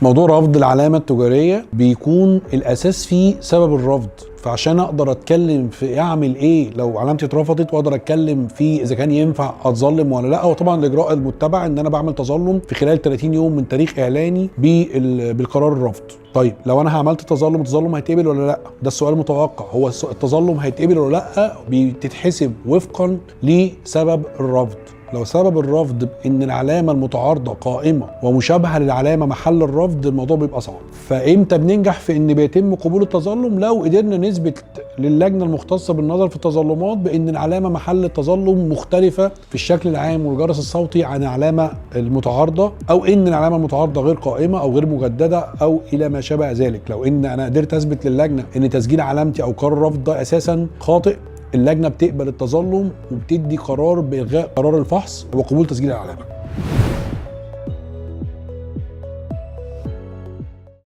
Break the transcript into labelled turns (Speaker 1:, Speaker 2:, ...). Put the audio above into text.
Speaker 1: موضوع رفض العلامة التجارية بيكون الاساس فيه سبب الرفض، فعشان اقدر اتكلم في اعمل ايه لو علامتي اترفضت، واقدر اتكلم في اذا كان ينفع اتظلم ولا لا. وطبعا الاجراء المتبع ان انا بعمل تظلم في خلال 30 يوم من تاريخ اعلاني بالقرار الرفض. طيب لو انا عملت تظلم، التظلم هيتقبل ولا لا؟ ده السؤال المتوقع. هو التظلم هيتقبل ولا لا بتتحسب وفقا لسبب الرفض. لو سبب الرفض بان العلامة المتعارضه قائمة ومشابهه للعلامة محل الرفض، الموضوع بيبقى صعب. فامتى بننجح في ان بيتم قبول التظلم؟ لو قدرنا نثبت للجنة المختصة بالنظر في التظلمات بان العلامة محل التظلم مختلفة في الشكل العام والجرس الصوتي عن العلامة المتعارضه، او ان العلامة المتعارضه غير قائمة او غير مجدده او الى ما شابه ذلك. لو ان انا قدرت اثبت للجنة ان تسجيل علامتي او قرار الرفض ده اساسا خاطئ، اللجنة بتقبل التظلم وبتدي قرار بالغاء قرار الفحص وقبول تسجيل العلامة.